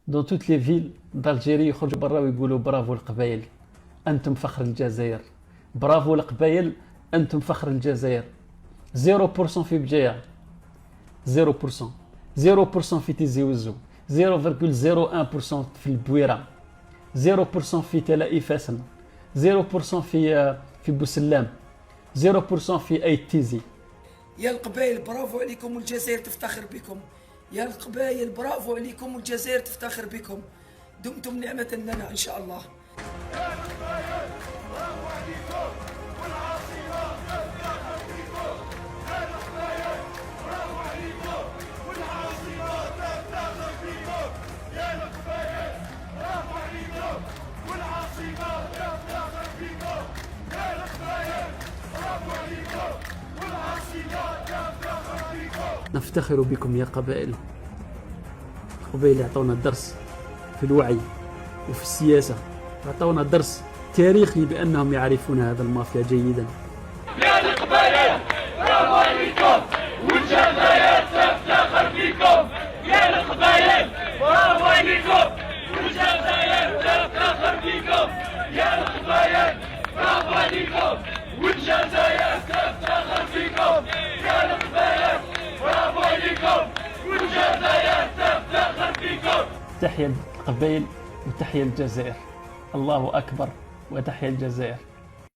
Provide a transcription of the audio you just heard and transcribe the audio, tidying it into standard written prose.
Dans toutes les villes d'Algérie يخرجوا برا ويقولوا برافو القبائل، انتم فخر الجزائر، برافو القبائل، انتم فخر الجزائر. 0% في بجاية، 0%، 0% في تيزي وزو، 0.01% في البويرة، 0% في تالا إيفاسن، 0% في بوسلام، 0% في أيت تيزي. يا القبائل برافو عليكم والجزائر تفتخر بكم. يا القبائل برافو عليكم والجزائر تفتخر بكم. دمتم نعمة لنا إن شاء الله. برافو عليكم والعاصمة تفتخر بكم. يا القبائل برافو عليكم والعاصمة تفتخر بكم. يا القبائل برافو عليكم والعاصمة تفتخر بكم. يا القبائل برافو عليكم والعاصمة تفتخر بكم. نفتخر بكم يا قبائل. القبائل يعطونا درس في الوعي وفي السياسة، يعطونا درس تاريخي بأنهم يعرفون هذا المافيا جيدا. يا القبائل برافو عليكم والجزائر تفتخر بكم. يا القبائل برافو عليكم والجزائر تفتخر بكم. يا القبائل برافو عليكم والجزائر تفتخر بكم. يا القبائل برافو عليكم والجزائر تفتخر بكم. تحيا القبائل وتحيا الجزائر. الله أكبر وتحيا الجزائر.